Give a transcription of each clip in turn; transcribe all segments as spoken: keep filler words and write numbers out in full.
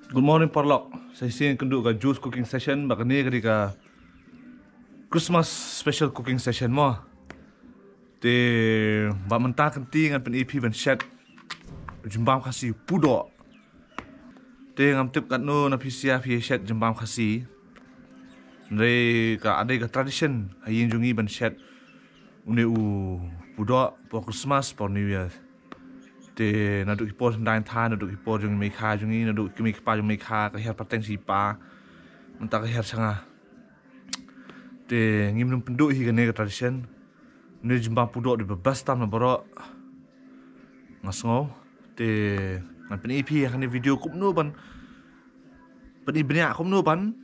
Good morning paralok. Sa shisien kynduh ka Joe's cooking session, bad kane ka dei ka Christmas special cooking session mo. Te bad mynta kynti ngan pyni phi ban shet jymbam Khasi pudoh. Te ngam tip katno na phi sha phi shet jymbam Khasi. Hynrei ka dei ka tradition ha ïing jong ngi ban shet une u pudoh por Christmas, por New Year. Te naduh ki por shyndai thaw, naduh ki por jong i mei kha jong i, naduh ki mei kpa jong i mei kha, ka hiar pateng shi pa, mynta ka hiar sha nga. Te ngim nang pynduh hi kane ka tradition. Une jymbam pudoh dei ba best tam na baroh, nga sngew. Te ngan pyni phi ha kane video kumno ban pyni bniah kumno ban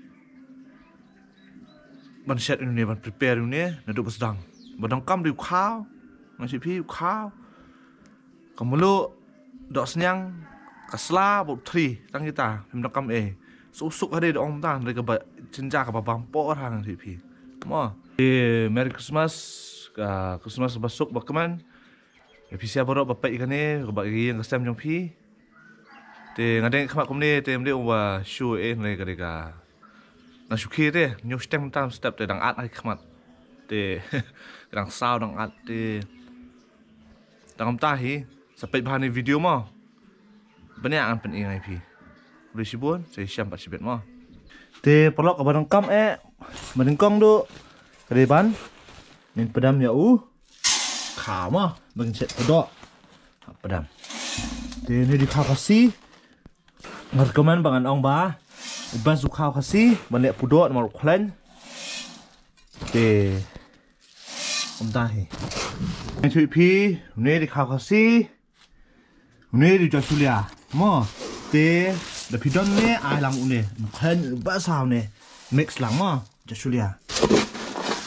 ban shet une, ban prepare une naduh ba sdang. Ba donkam dei u khaw, nga shu phi u khaw, ka mluh, dohsniang, ka sla, bad u thri, tang kita. Phim donkam ei. Suk suk ha dei da ong tang, dei kaba jynjar kaba bam por ha nga shu phi. Mo. Te Merry Christmas, ka Christmas ba suk ba kmen. Ïa phi sha baroh ba peit kane, kaba ïeng ka sem jong phi. Te nga deng khmat kumne te mdei u ba shu eh ne ka dei ka. Na shu khie te, nyu step tam step te dang at ai khmat. Te dang saw dang at te. Dang am ta hi, sa peit bha ne video mo. Bniah ngan pyni ngai phi. Khublei shibun, sa ïashem pat shibit mo. Te paralok kaba donkam eh, ba nyngkong duh, ka dei ban ngin pdem ïa u khaw mo, ba ngin shet pudoh. Pdem. Te une dei khaw Khasi. Nga recommend ba ngan ong ba u best u khaw Khasi ban leh pudoh namar u khlaiñ. Te kumta hi. Ngan shu ïa phi, une dei khaw Khasi. Une dei u joshulia. Mo, te da phi don ne ai lang une. Khlaiñ ba saw ne. Mix lang mo, joshulia.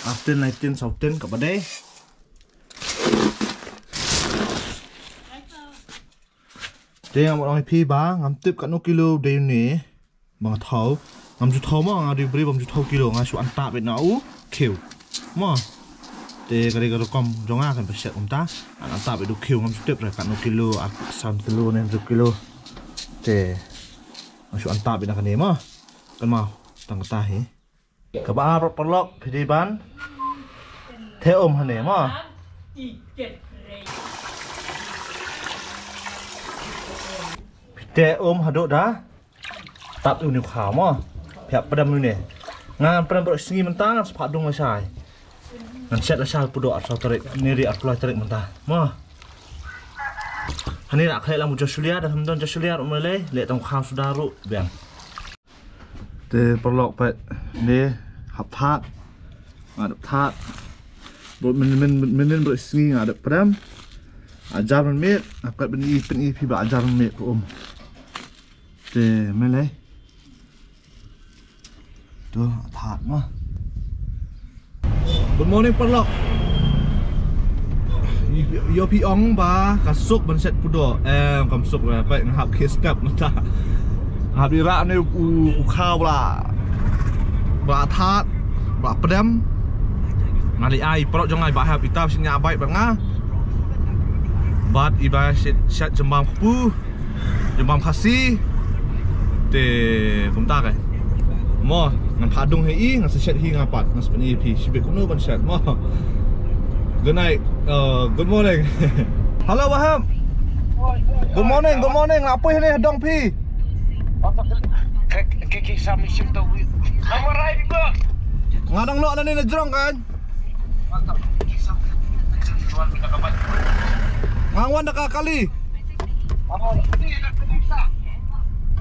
Ar tin, lai tin, saw tin kaba dei. Te ngam ong ïa phi ba ngam tip katno kilo dei une. Ba nga thaw. Ngam ju thaw mo, nga dei u briew bym ju thaw kilo, nga shu antap beit na u khiew. Mo. Te ka dei ka rukom jong nga kan ba shet kumta. Ngan antap beit u khiew, ngam ju tip re katno kilo, ar san kilo ne hynriew kilo. Te nga shu antap beit na kane mo. Kan mo. Tang kata hi. Kaba ar paralok phi dei ban theh um hangne mo. Phi theh um haduh da tap une u khaw mo. Phi hap pdem une. Ngan pdem baroh sngi mynta ngan sa phah dung lashai. Ngan shet lashai pudoh arphew tarik, ne ri arphew lai tarik mynta mo. Hangne la khleh lang u joshulia, da phim don joshulia ruh ym lei, leh tang u khaw suda ruh biang. Te paralok peit ne hap thad. Nga dep thad. Bad mynnin mynnin baroh sngi nga dep pdem. Ajar mynmiet, nga kat pyni pyni phi ba ajar mynmiet ka um. Te mei lei. To thad mo. Good morning paralok. Ïoh phi ong ba ka suk ban shet pudoh. Em, kam suk re, peit nga hap khie step mynta. Nga hap ïarap ne u, u khaw ba la, ba la thad, ba la pdem. Nga leit ai paralok jong nga i Bah Hep, ita shu ñiah bike bad nga. Bad i ba shet, shet jymbam kpu. Jymbam Khasi. Te kumta kai. Mo, ngan phah dung hi i, ngan sa shet hi nga pat, ngan sa pyni phi shibit kumno ban shet mo. Good night. Uh, good morning. Hello, Bah Hep. Good morning, good morning. Nga poi hangne ha dong phi. Nga dang noh nangne na jrong kan. Nga wan da ka kali.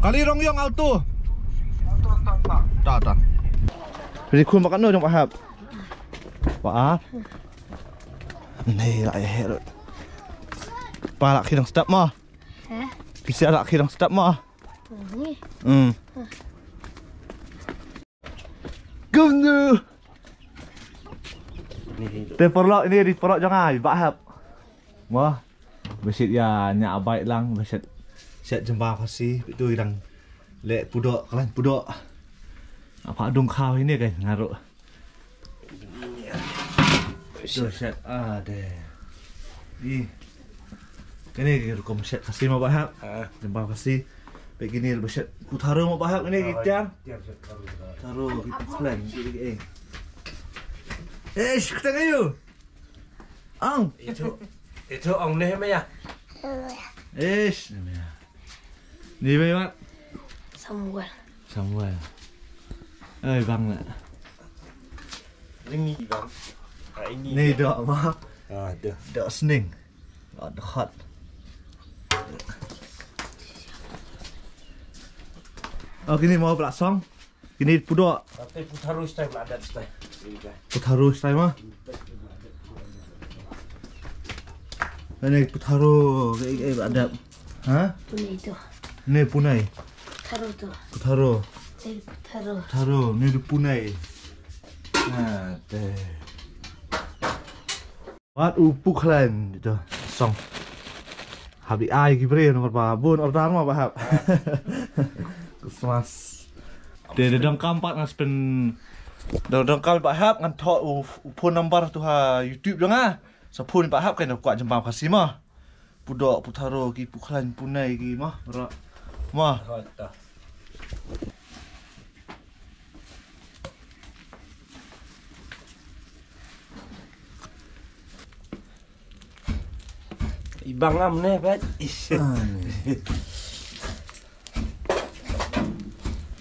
Kali Rongïong Alto. Ta ta. Phi khun ba katno jong Bah Hep? Ba ar. Nei la eh. Pa la khie dang step mo. Heh? Phi sa la khie dang step mo. Ni. Hmm. Kumno. Te paralok, ine dei paralok jong nga i Bah Hep. Mo. Ba shet ïa ñiah bike lang, ba shet, shet jymbam Khasi, peit tu i dang leh pudoh, khlaiñ pudoh. Nga phah dung khaw hangne kai nga ruh. Tu shet, ah, de. I. Kane ka rukom shet Khasi mo Bah Hep? Ha. Jymbam Khasi. Peit kine ba shet. Putharo mo ba hap kine ki tiar. Tiar shet tharo. Tharo ki pukhlaiñ ki eh. Eish, kata kayu. Ang. Itu, itu ong ne me ya. Eish, ne me ya. Ni me mat. Samuel. Samuel. Ai bang na. Ringi bang. Ah, ini. Ni dok ma. Ah, dah. Dok sning. Dok hot. Oh, kini mo plasong. Kini pudok. Tapi putharo style pula adat style. Putharo style ma. Ini putharo ke eh adat. Ha? Punai tu. Ni punai. Putharo tu. Putharo. Ni putharo. Putharo ni di punai. Ha, te. Wat u pukhlaiñ ito song. Hap di ai ki briew namar ba bun order ma ba hap. Christmas. Te de dang kam pat ngan spin. Dang dang kam ba hap ngan thoh u u phone number tu ha YouTube jong nga. Sa phone ba hap kan kwah jembam Khasi ma. Pudok, putharo, ki pukhlaiñ, punai, ki ma, ra. Ma. Hot ta. Ibang am ne bet. Is. Ah, ne.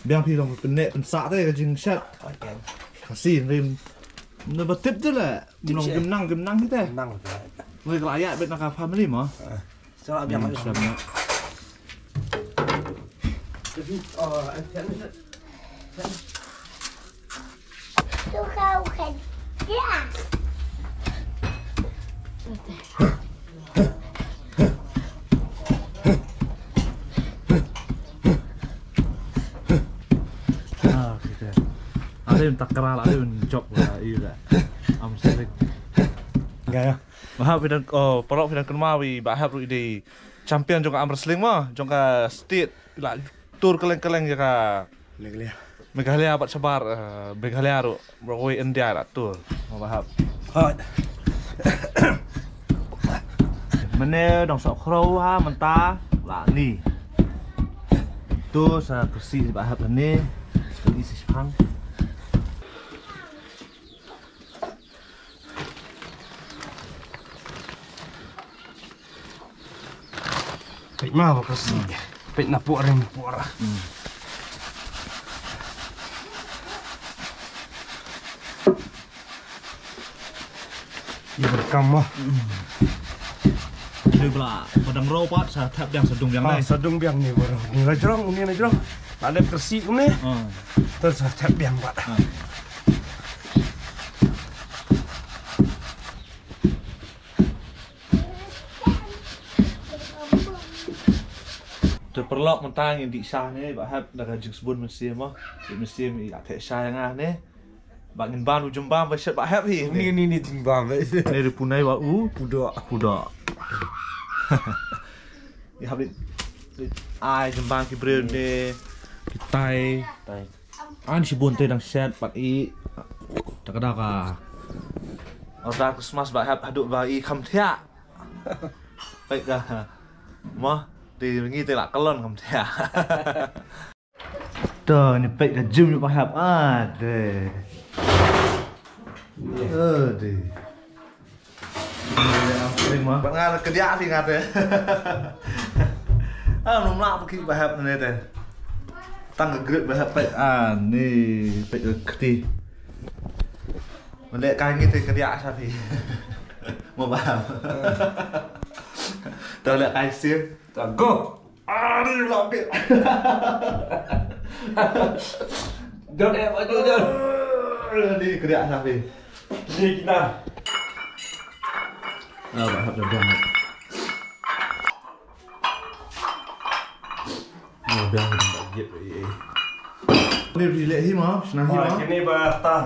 Biang phi long pynne pynsah te ka jingshat. Okay. Khasi rim. Ne ba tip te la. Tip nong seh. Gimnang gimnang kita. Nang. Wei ka la ïa bet na ka family mo. Ah. Sa biang. Hmm, ma. Sa biang. Tapi, oh, eh, kan. Tu kau kan. Ya. Ah, kita. Ada yang takral, ada yang jok lah, iya lah. Am selik. Enggak ya. Ba hap phi dang, oh, paralok phi dang kynmaw ïa ba hap ruh i dei champion jong ka arm wrestling mo, jong ka state, la tur kylleng kylleng ïa ka Meghalaya. Meghalaya bad shabar, eh, Meghalaya ruh, baroh kawei India la tur. Mo ba hap. Hot. Mynne dang sa khraw ha mynta la ni. Tu sa kursi ba hap ni. Kursi sipang. Peit ma ba ka si. Hmm. Peit na por ring por. Hmm. Ïa ba kam ma. Hmm. Ïa ba la ba dang raw pat sa thep biang sa dung biang. Ah, nai sa dung biang ni baroh. Ni la jrong, ni la jrong. La dep ka si kumne. Hmm. Ter sa thep biang pat. Hmm. Te paralok mynta ngin dih sha ne ba hap da ka jingsbun mynsiem mo. Dih mynsiem i la theh sha ïa nga ne. Ba ngin ban u jingbam ba shet ba hap hi. Ni ni ni jingbam. Ne ri punai ba u pudok pudok. Ni hap dih ai jingbam ki briew ne. Kitai. An shibun te dang shet pat i. Ta ka da ka order Christmas ba hap haduh ba i kham thiah. Peit ka. Mo, te ngi te la kyllon kham thiah. To ni peit ka gym ba hap. Ah, te. Oh, te. Ba nga kdiah phi nga te. Ah, num lah phi ba hap ne te. Tang ka grip ba hap peit. Ah, ni peit ka kti. Mele kai ngi te kdiah sa phi. Mo ba hap. To le kai sir. To go. Ari la bit. Don eh maju don. Ni kediak sapi. Ni kita. Ah, ba hap don. Oh, biang ba jep eh. Ni ri leh hi ma, sna hi ma. Kini ba tan.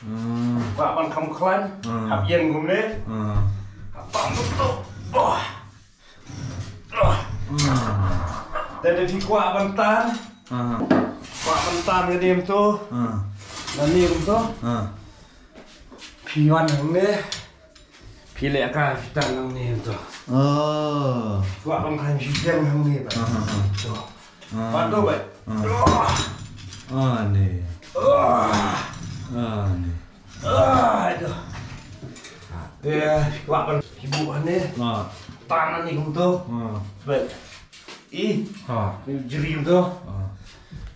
Hmm. Ba ban kham khlaiñ. Hmm. Hap ïeng kumne. Hmm. Hap bam tu. Wah. Te da phi kwah ban tan. Kwah ban tan ka dim tu. Na ni kum tu. Phi wan hangne. Phi leh ka phi tan hangne tu. Kwah ban kan phi jem hangne ba. Tu. Ah. Pat tu, Beit. Ah. Ah, ni. Ah. Ah, ni. Ah, aduh. Eh, kwah ban kibu ni. Ah. Tan ni kumtu. Ah. Beit. Ih. Ah. Ni jering tu. Ah.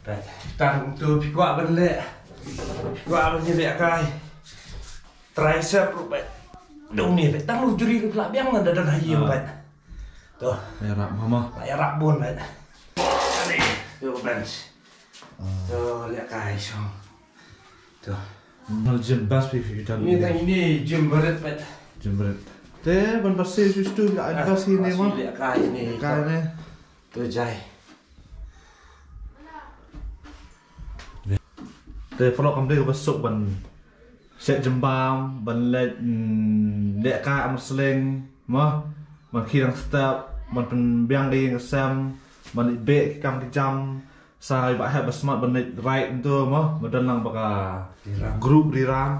Beit. Tan kumtu, phi kwah ban leh. Phi kwah ban leh kai. Tricep ruh, Beit. Dong ni, Beit. Tang lu jering la biang na da dan hayi, Beit. Tu. Ïarap mama. Ïarap bun, Beit. Ani, tu bench. Ah. Tu, leh kai shong. Tu. Nal gym bas pi pi dan ni. Tang ni gym barit, Beit. Gym barit. Te ban bas si tu la bas ni ma. Leh kai ni. Kai ni. Tu jai. Te paralok, kam dei kaba suk ban shet jymbam, ban leh, mm, leh kai arm wrestling, mo, ban khie dang step, ban pynbiang da ïing da sem, ban leh beh ki kam ki jam, sa i Bah Hep ba smat ban leh ride ntu, mo, ba don lang ba ka group riram,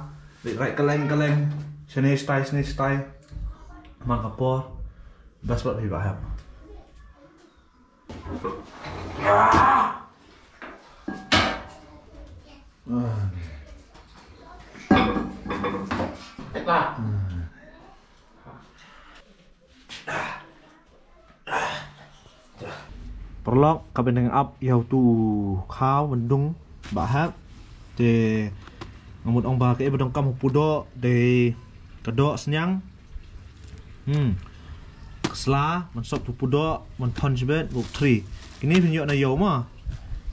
leh ride kylleng kylleng, shane shatai shane shatai, man ka por, best bad i Bah Hep. Paralok, ka bynta ap ïa utu u khaw ban dung Bah Hep. Te nga mut ong ba kaei ba donkam ha u pudok dei ka doh sniang. Hmm. Ka sla, ban sop tu pudok, ban thon shibit, bup thri. Kine phin ïoh na ïew ma.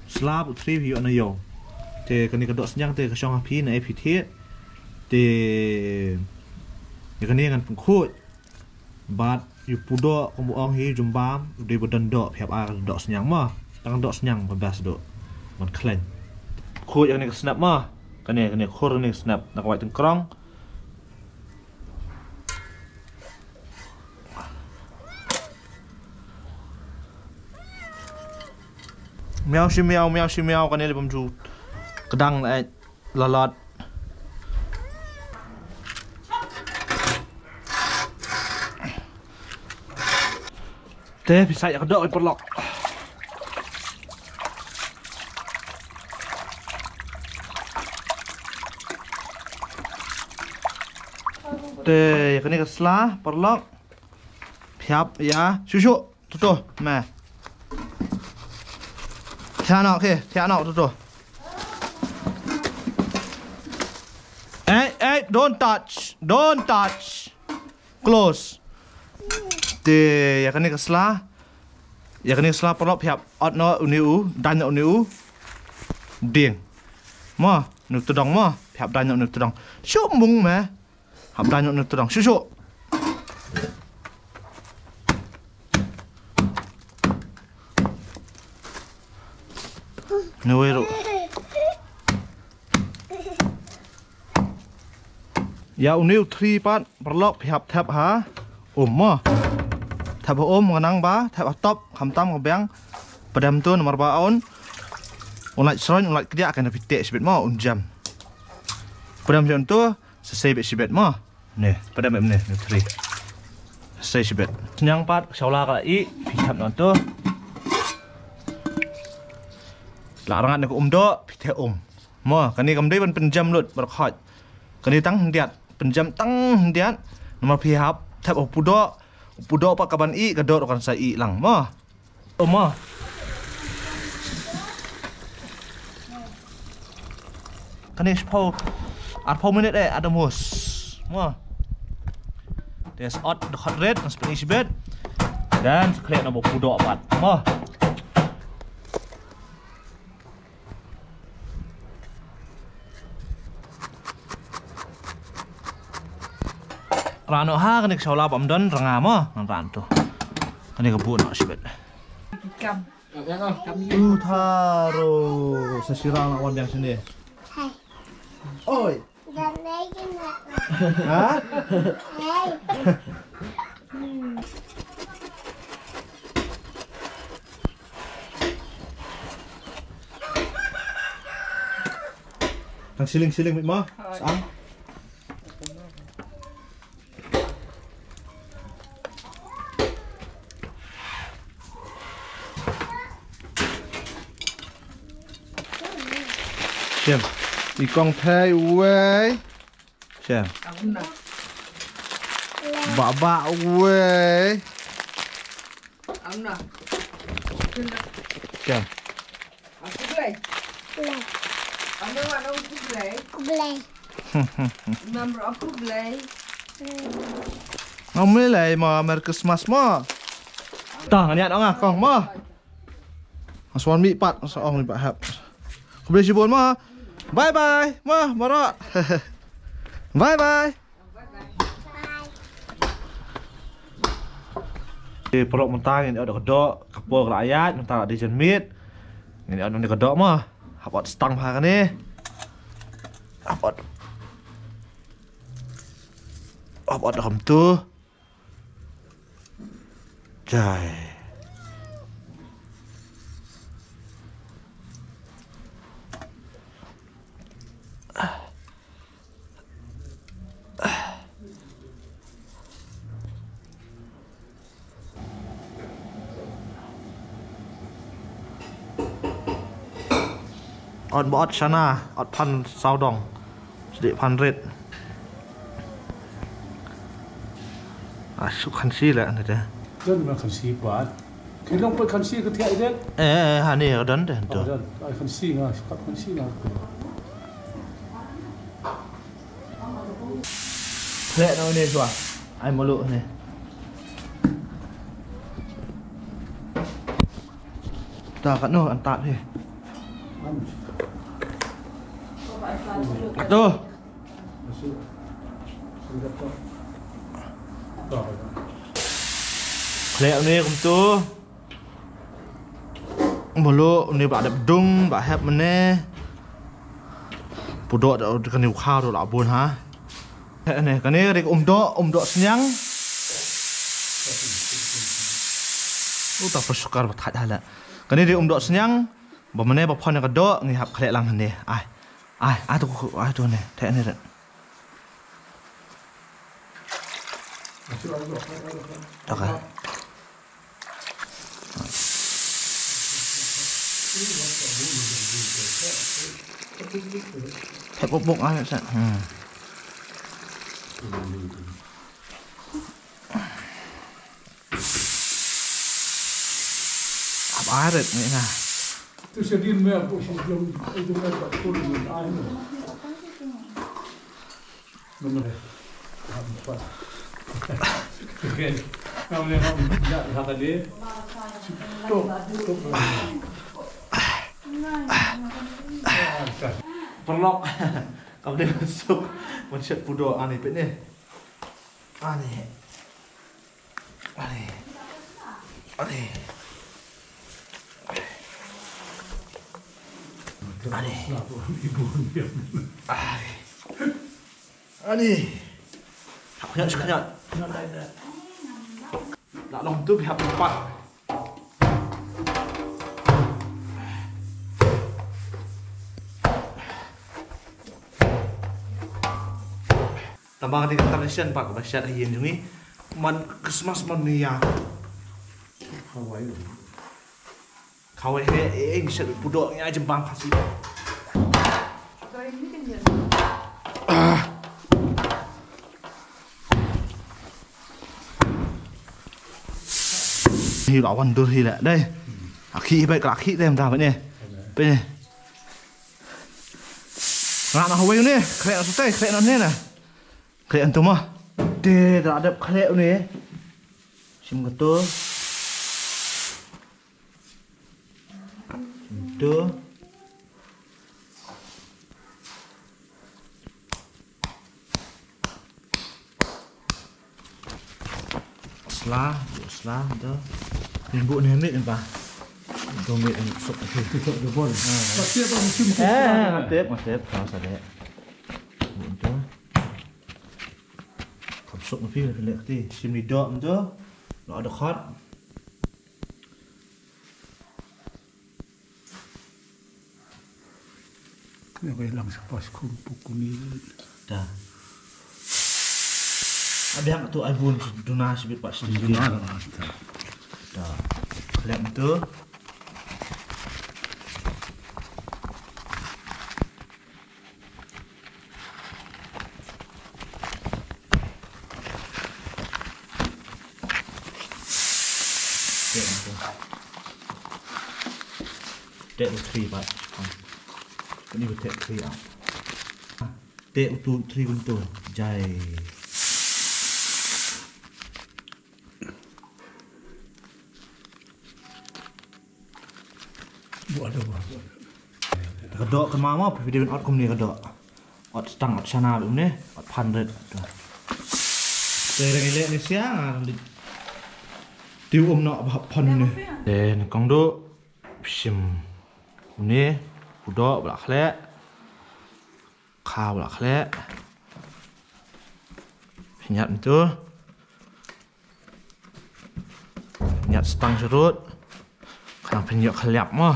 Sla bup thri phin ïoh na ïew. Te kane ka doh sniang te ka shong ha phi na ei phi thied. Te ïa kane ngan pynkhuid. Bad ïa u pudok, kumba ong hi, jymbam, u dei ba don doh, phi hap ai ka doh sniang ma. Tang doh sniang ba best doh. Ban khlaiñ. Khuid ïa kane ka snep ma. Kane, kane, khur kane ka snep. Na ka wait tyngkrong. Miaw shi miaw, miaw shi miaw, kane lei bym ju kdang la, eh, la lot. Te phi sa ïa ka doh, paralok. Te ïa kane ka sla, paralok. Phi hap ïa, shu shu, tu tu, me. Thiah noh, okay, thiah noh, tu tu. Hey, hey, don't touch, don't touch. Close. Te ïa kane ka sla. Ïa kane ka sla, paralok, phi hap ot noh une u, daiñ noh une u dieng. Mo, une u tdong mo, phi hap daiñ noh une u tdong. Shu mung me. Hap daiñ noh une u tdong. Shu shu. Une wei ruh. Ïa une u thri pat, paralok, phi hap thep ha um mo. Thep ha um, nga nang ba thep ha top, khamtam ka biang. Pdem tu namar ba un, un lait sroin, un lait kdiah, kane phi teh shibit mo, un jam. Pdem tu, sa sei beit shibit mo. Ne, pdem beit ne, ne thri. Sa sei shibit. Sniang pat, shawla ka la ih, phi thep noh tu. La rngat ne ka um doh, phi thep um. Mo, kane kam dei ban pynjem lut, baroh khoit. Kane tang hyndiat, pynjem tang hyndiat. Namar phi hap thep u pudok, u pudok pat ka ban ih, ka doh ruh kan sa ih lang. Mo. Oh, mo. Kane shiphew, arphew minit eh, at the most. Mo. Te sa ot dkhot rit, ngan sa pyni shibit. Then sa khleh na u pudok pat. Mo. Rah noh ha kane ka shawla bym don rnga mo, ngan rah tu. Kane ka buh noh shibit. Kam. Tu tharo sa shira na wan biang sini. Oi. Ha? Tang shilling shilling mit ma. Sang. I kong thei uwei. Shem. Ba ba uwei. Shem. Kublai. Kublai. Kublai. Ngam lei mo, Merry Christmas mo. Tang niat ong ah kong mo. Nga sa wan mih pat, nga sa ong mih pat hep. Khublei shibun mo. Bye bye mo, baroh. Bye bye. Te paralok mynta ngin ïoh da ka doh, ka por ka la ïaid, mynta la dei janmiet. Ngin ïoh da ka doh mo. Hap ot stang bha kane. Hap ot. Hap ot da kumtu. Jai. Ot ba ot shana, ot phan sawdong. Sdih phan rit. Ah, suk khansi la nda. Don ma khansi pat. Ki long pat khansi ka thiah i dek. Eh, eh, hani ka don de tu. Don. Ai khansi nga, suk khansi nga. Khleh na une shuwa. Ai malu ne. Ta kat no an tat he. Tu. Khleh une kumtu. Mulu une ba dep dung ba hep mene. Pudok da kane u khaw la bun ha. Kane kane rik um doh, um doh sniang. Uta per sukar ba thait hala. Kane rik um doh sniang. Ba mene ba phon ka doh ngi hap khleh lang hane. Ai. Ai, ai tu ai tu ne. Theh ne ret. Okay. Thep bok bok ah sa. Hmm. Ap aret ni na. Tu sedin me aku si jom itu me tak pun ai. Paralok. Kam dei masuk. Manshet pudo ani pet ni. Ani. Ani. Ani. Ani. Ani. Hap khnat, hap khnat. La long tu bi hap pat. Tang ba ka dei ka tradition pat kaba shet ha ïing jong ngi. Man Christmas man New Year. Hawaii. Kawei he, eh, eh, ngi shet pudok ngi ai jembang Khasi. Ah. Hi la wan dur hi la dei. Aki hi bai ka aki dei mynta ne. Pe ne. Nga na hawai ne, khleh na sutei, khleh na ne na. Khleh antum ah. Te da dep khleh ne. Sim kato. Sim kato. Sla, sla, da. Ni bu ni mit ba. Do mit ni sok. Tu sok do bol. Pasti apa musim tu. Eh, ngatep, ngatep, kau sadek. Bu tu. Kam sok ni pil, pil ti. Sim ni dok tu. Lo ada khot. Kane ka ïalang sha pas kum puk kuni. Da. Abiang tu ai bun duna sibit pat sibit. Duna lah, da. Da. Khlem tu. Te u three ba. Kani u te three ah. Te u tu three kumtu. Jai. Buat ada buat. Ka doh kan mama phi dei ot kumne ka doh. Ot stang ot shana kumne ot phan ret. Te reng ile ni siang ah. Tiu um no ba phan ne. Te ni kong doh. Shim une u doh ba la khleh. Kha ba la khleh. Pynïat mynta. Pynïat stang sharud. Khnang pynïoh khliap mo.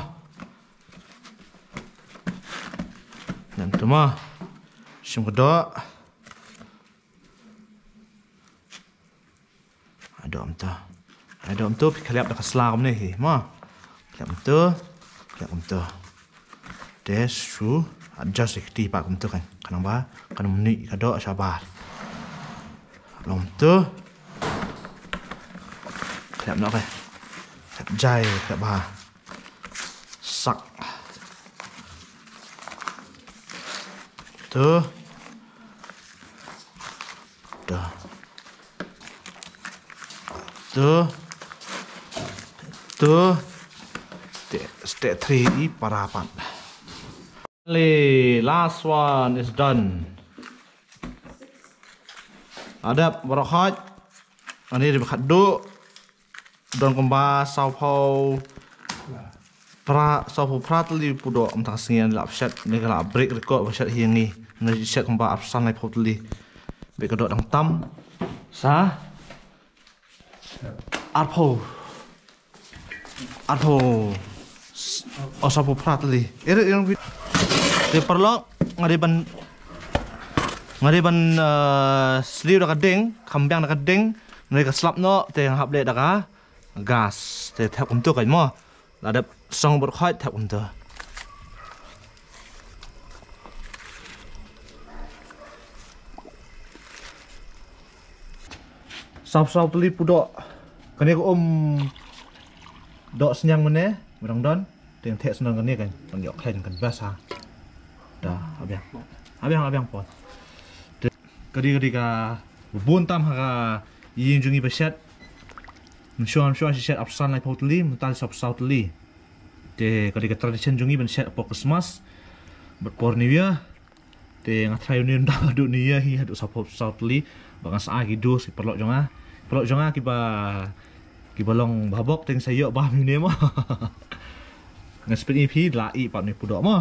Pynïat mynta mo. Shim ka doh. Ai doh mynta. Ai doh mynta phi khliap da ka sla kumne hi mo. Khliap mynta. Khliap mynta. Te shu adjust ïa ka kti pat kumta kan. Khnang ba kan ym nik ka doh shabar. Long mynta. Khliap noh ka. Khliap jai khliap ba. Sak. Tu. Tu. Tu. Tu. Step, step three i para pat. Finally, last one is done. Adep baroh haj. Ani ri khat du. Don kumba saw phew phra, saw phew phra tylli pu doh mynta ka sngi la shet, ne ka la break record ba shet hi ngi. Ne shet kumba arphew san laiphew tylli. Bad ka doh dang tam. Sa arphew, arphew, o saw phew phra tylli. Ere ere. Te paralok, nga dei ban, nga dei ban, eh, sliew da ka ding, kham biang da ka ding. Nga dei ka slap noh te nga hap leh da ka gas te thep kumta kan mo. La dep song bad khoit thep kumta. Saw saw tylli pu doh. Kane ka um doh sniang mane, merang don. Te thep sniang kane kan, kan ïoh khlaiñ kan best ha. Da, abiang. Abiang, abiang pon. Te, ka dei, ka dei ka bun tam ha ka ïing jong ngi ba shet. Mynshuwa, mynshuwa shet arphew san laiphew tylli, mynta saw phew saw tylli. Te ka dei ka tradition jong ngi ban shet por Christmas bad por New Year. Te nga try une da haduh New Year hi haduh saw phew saw tylli. Ba nga sa ki dos ki paralok jong nga. Paralok jong nga kiba, kiba long bha bok te nga sa ïoh bam une mo. Nga sa peit ïa phi la i pat une pu doh mo.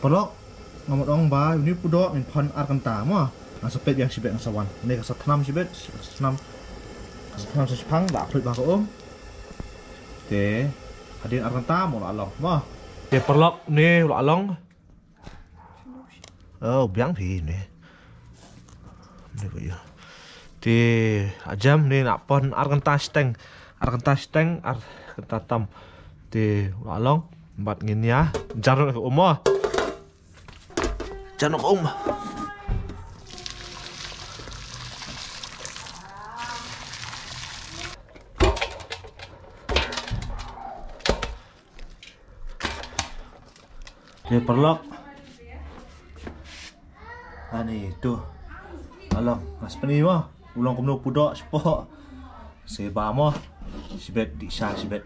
Paralok, nga mut ong ba une pu doh ngin pon ar kynta mo. Nga sa peit biang shibit nga sa wan. Ne ka sa thnam shibit, ka sa thnam, ka sa thnam sa shipang, la khluit ba ka um. Te hadien ar kynta mo la long mo. Te paralok, ne la long. Oh, biang phi ne. Ne ko ïa. Te ajam ne na pon ar kynta shiteng. Ar kynta shiteng, ar kynta tam. Te la long bad ngin ïa jar noh ka um mo. Jar noh ka um. Te paralok. Ani tu. Along, mas pani mo. U long kumno pu doh shapoh. Seba mo. Shibit di sha shibit.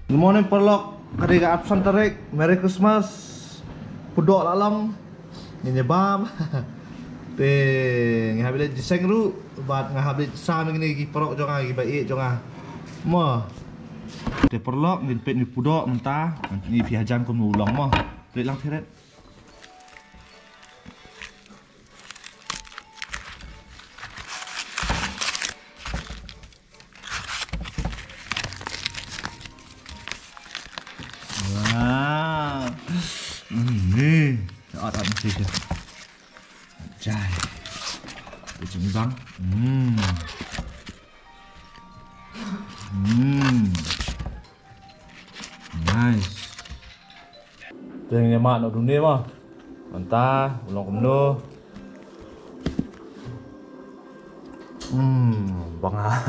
Good morning paralok. Ka dei ka arphew san tarik. Merry Christmas. Pu doh la long. Ngin ïa bam. Te nga hap leit jingïaseng ruh bad nga hap leit sam ïa kine ki paralok jong nga kiba ïeit jong nga. Mo. Te paralok ngin peit ïa une pu doh mynta. Ngan pyni phi hajan kumno u long mo. Peit lang phi ret. Wow. Ni. Ot ot ni sih. Jai. Kucing bang. Hmm. Hmm. Nice. Te ngin ïa mad noh dune mo. Mynta u long kumno. Hmm, bang ah.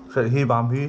Set hi bam hi.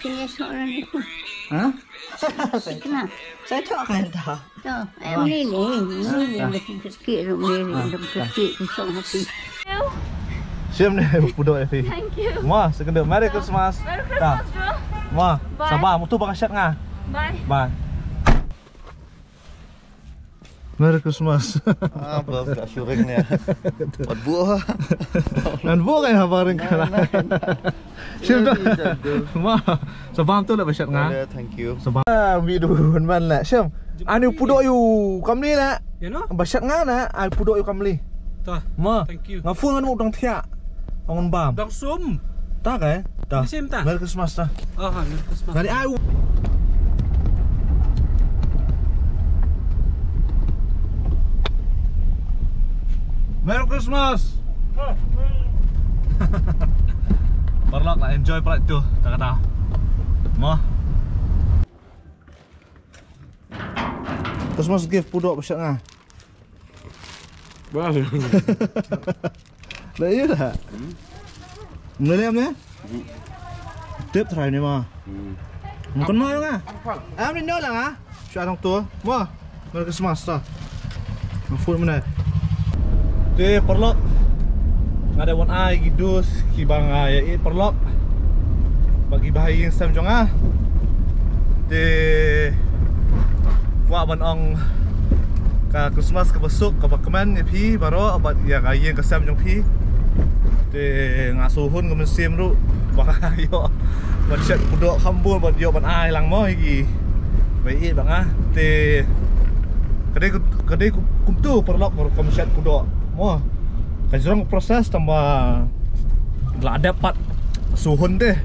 Sini sok na ni. Ha? Sini. Sa chok kan ta. To, em ni ni. Ni ni. Sikit ni ni. Sikit ni sok hati. Shim ne pudok ya phi. Thank you. Ma, second day. Merry Christmas. Merry Christmas, bro. Ma, bye. Sabar, mutu bakashat nga. Bye. Bye. Merry Christmas. Ah, bro, ka syuring ni. Wat bu. Nan bu kan habarin kala. Shim ta. Ma, sabar tu la bashat nga. Thank you. Sabar. Ah, mi du man la. Shim. Ani pudok yu kamli la. Ya no? Bashat nga na, ai pudok yu kamli. Ta. Ma. Thank you. Nga phone ngan muk dang thiak. Ong bam. Dang sum. Ta kai? Ta. Sim ta. Merry Christmas ta. Ah, Merry Christmas. Ngani ai. Merry Christmas. Paralok la enjoy palat tu, ta kata. Mo. Christmas gift pudok bashat nga. Bang. Lah iya lah. Mele am ne? Tip try ni ma. Mungkin ma nga. Am ni no lah nga. Sha tong tu. Ma. Merry Christmas ta. Food mana? Te paralok. Nga da wan ai ki dus ki ba nga ïa i paralok. Ba ki ba ïing sem jong nga. Te kwah ban ong ka Christmas kaba suk kaba kmen ïa phi baroh bad ïa ka ïing ka sem jong phi. Te nga shu hun ka mynsiem ruh ba nga ïoh ban shet pudok kham bun bad ïoh ban ai lang mo ïa ki ba ïeit ba nga. Te ka dei ka dei kumtu paralok baroh kam shet pudok mo. Ka jrong process tang ba la dep pat shu hun te.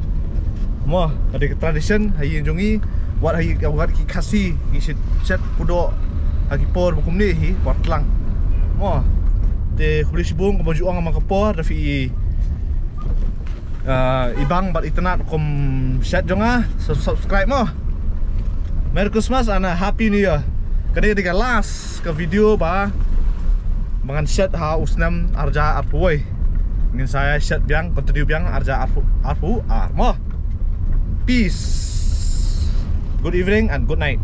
Mo, ka dei ka tradition ha ïing jong ngi. Wat ha ïing, wat ki Khasi ki shet, shet pudok ha ki por ba kumne hi, por tlang. Mo, te khublei shibun kumba ju ong ha ka por, da phi i, ah, i bang bad i tnat kum shet jong nga, sub-, subscribe mo. Merry Christmas and a Happy New Year. Kane ka dei ka last ka video ba, ba ngan shet ha u snem arhajar arphew wei. Ngin sa ïa shet biang, continue biang arhajar arphew, arphew ar mo. Peace. Good evening and good night.